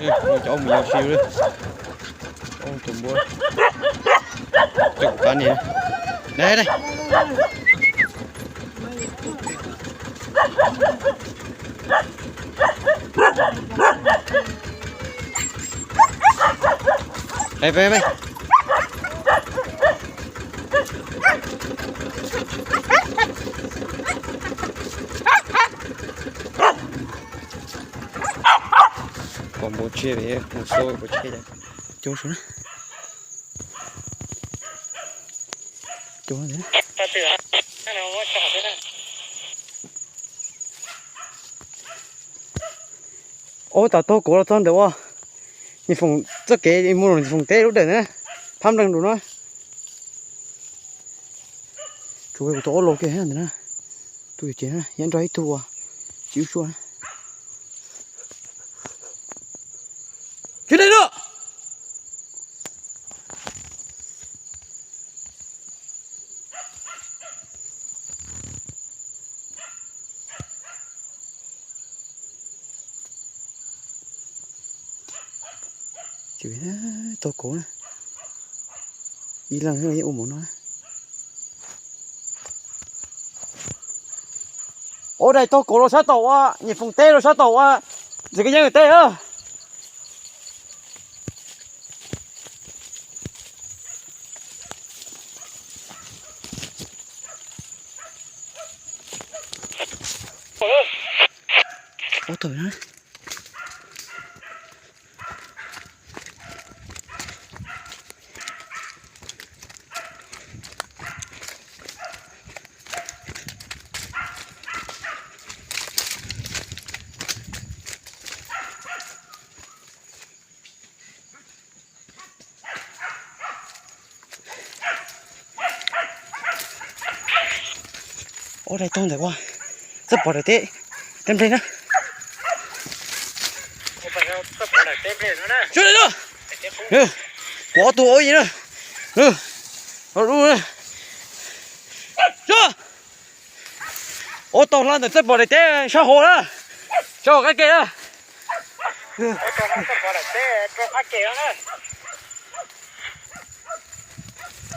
Cov ub mus yos si lawm. Cov ub tus npua. Cov kuv qab niag. Dai, dai. Peb, peb, peb. Pom npua tsiab, mus xauj npua tsiab cas. Cua saum na. Cua ntawd na. Ub, tas taug kauv los txog ntawm ua Nyij Foom txoj kev mus Nyij Foom teb lub dawm na, phab npleeg nrus no. Tsuav kuv tus aub laus kiag ntawd na, tus yuav cev na, nyob nrog ib tug uas tsis ub suaj na. Tsis dai na. Taug kauv na, ib leeg yeej ua mus no. Ua dais taug kauv los sab tom ua Nyij Foom teb los sab tom ua Ntxwg Kab Yeeb teb a. Ua tau na. Ua dais taug ntawm ua txawj pom daim teb, teb nplej na. Sawv daws na, kuv ob tug ua ib yam na. Ua tau hla ntawm txawj pom daim teb sab hauv na, sab hauv qab ke na.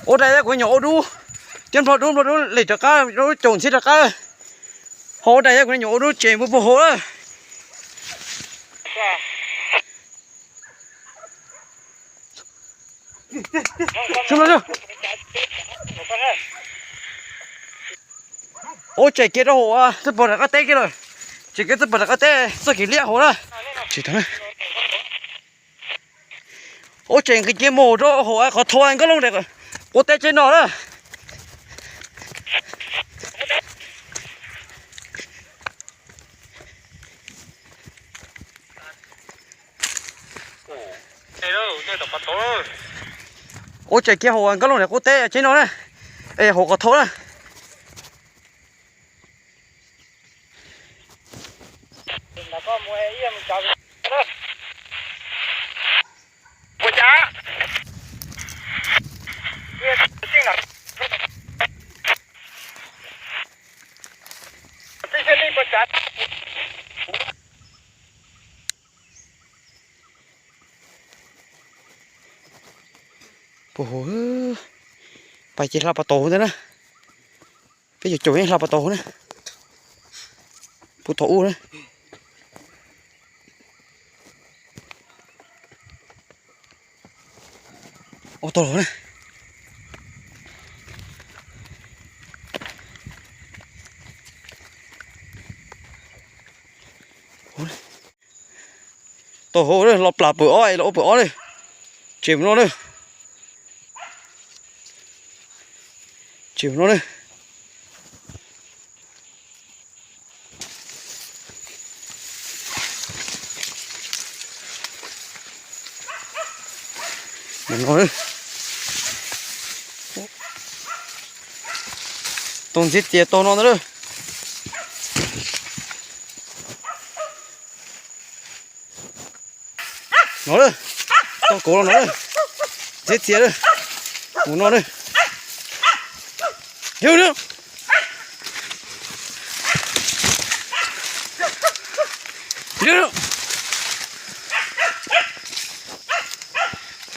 Ua dais kuv nyuam ua dub, thiab nplog dub nplog dub li rov qab, dub caum ntxhiab rov qab. Ho ua dais kuv nyuam ua dub tsev npua puag hauv na. Ua tseem kiag rau hauv txawj pom rov qab teb kiag lawm. Tseem kiag txawj pom rov qab teb txoj kev liab hauv na. Tsis tau na. Ua tseem kiag mus rau hauv qhov thau Nkauj Looj, qub teb tsev no na. Ua tseem kiag hauv Nkauj Looj qub teb tsev no na, es hauv qhov thau na. Puag hauv, pais ces hla pas tauv ntawd na. Peb caum caum yeej hla pas tauv na. Puag thaum ub na. Ua tau lawm na. Tau hauv los plam pawg ob los ua pawg ob na. Tsev mus no na. Tsev mus no na. Tau ntxiv tias tau no ntag. No lawm, tau kauv los no lawm. Ntxiv tias lawm, mus no lawm. Yog lawm. Yog lawm.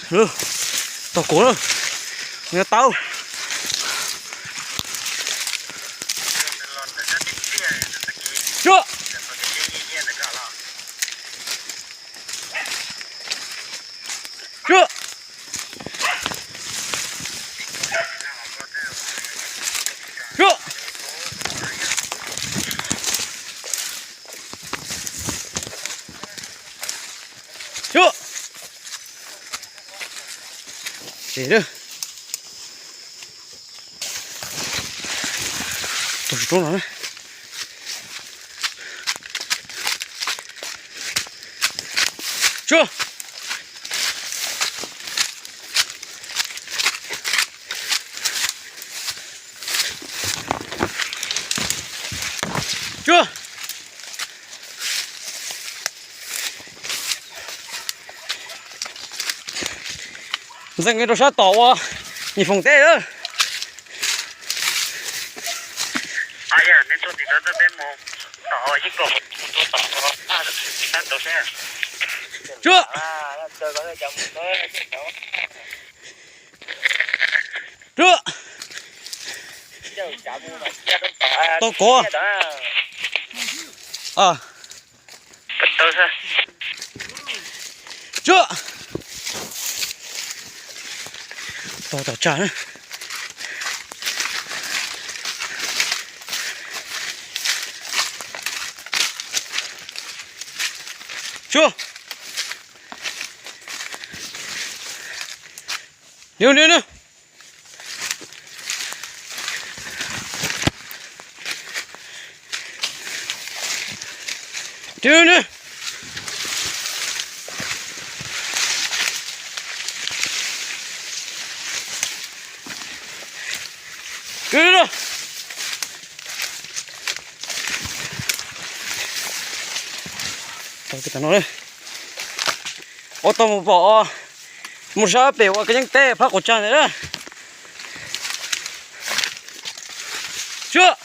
Tau kuv na, nws tau. Cuab. Cuab. Cuab. Cuab. Ces lawm. Tus roob no na. Cuab. Cuab. Ntxeev rau sab tom ua Nyij Foom teb lawm. Cuab. Cuab. Tau kov. Cuab. Tau tom tsag na. Cuab. Niu niu niu. Niu niu. Niu niu. Tau kiag tau no. Ua tau mus pom, mus sab pem ua kab yeeb teb phab quav tsag ntawd na. Cuab.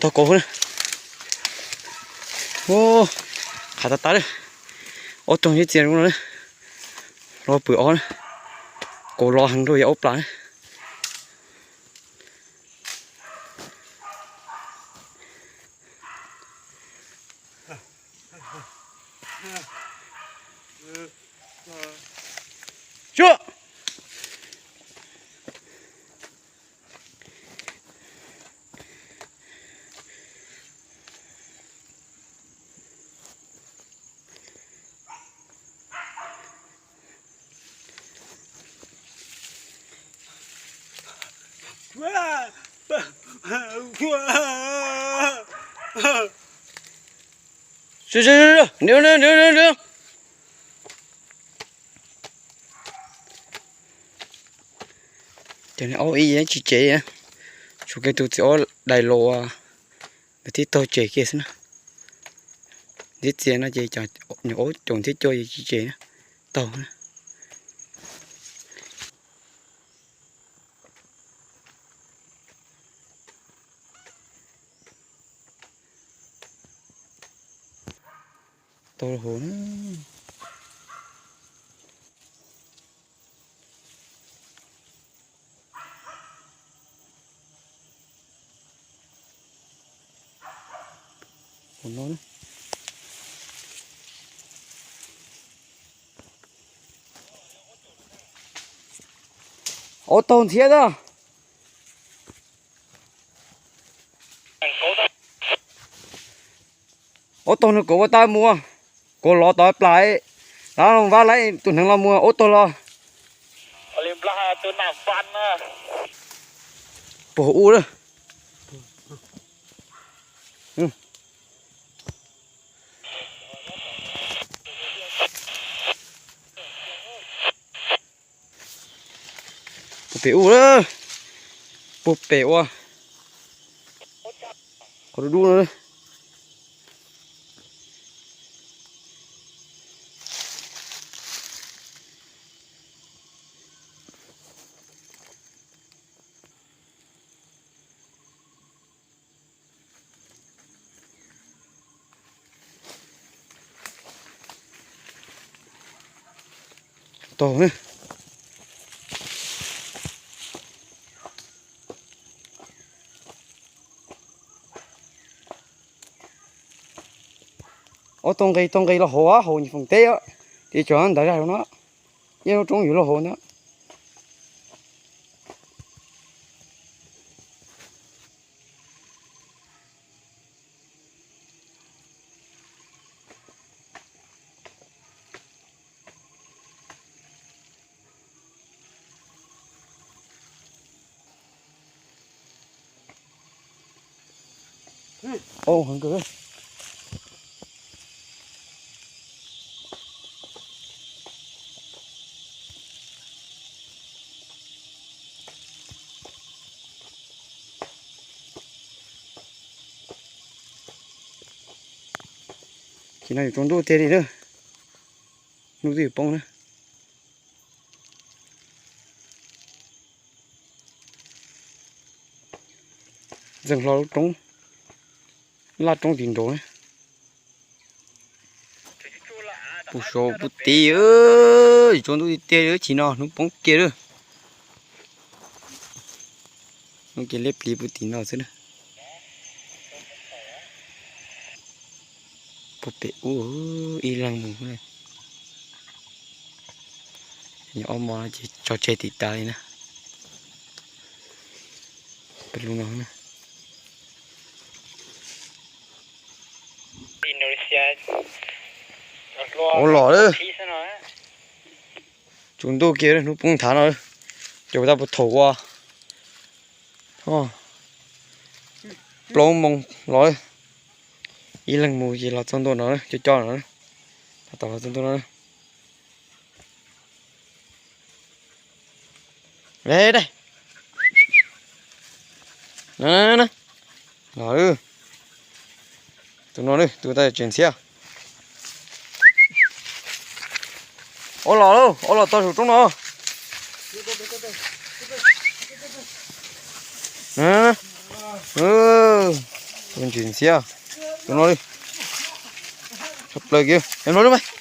Tau kauv na. Qhav tas tas li. Ob tug ib txia zoo no, los pw ob na. Kauv los heev rau yav ub plas na. Cuab. Ces nws aub ib yam tsis tsem, tshuav kiag tus txiv aub dais los, nws thiaj taug tsem kiag xwb na. Ntxiv txias no ces nyuam aub coom thiab cua ces tsis tsem na, taug na. Tau hauv na. Hauv no na. Ua taug nthiab na. Ua taug nws kuv ua tas mus, kuv lov tau plas, lawv vab lawv tus hneev los mus ua taug los. Puag ub lawm. Puag pem ub, puag pem ua qhov dub dub no. Tau na. Ob tug nqis, tug nqis los hauv, hauv nyuam foom teb, ces tsam ntawd zaj no, ib lub roob yuav los hauv ntag. Ces no yuav tsaus ntuj tiag li na. Hnub twb yuav poob na. Ntxeev hlo lub roob, laj roob tim nraud na. Puag saud puag tid, tsaus ntuj tiag tiag li, chim no hnub poob kiag lawm. Hnub ces liab pliv puag tim no xwb na. Puag pem ub ib leeg mus. Nyob ob hmo no ces tso tseg tim tas li na. Pem lub no. Ua los lawm. Tsaus ntuj kiag hnub poob thav no. Ces ua tab puas thaum ua plaub moos los. Ib leeg mus ces los txog ntua no, cov coj no. Tab tom los txog ntua no. Los, tus no, tus no tseem ntxhiab. Ua los lauj, ua los tau saum roob no. Tus ntsis ntxhiab, tus no li. Tshaj plaws kiag, no lub me.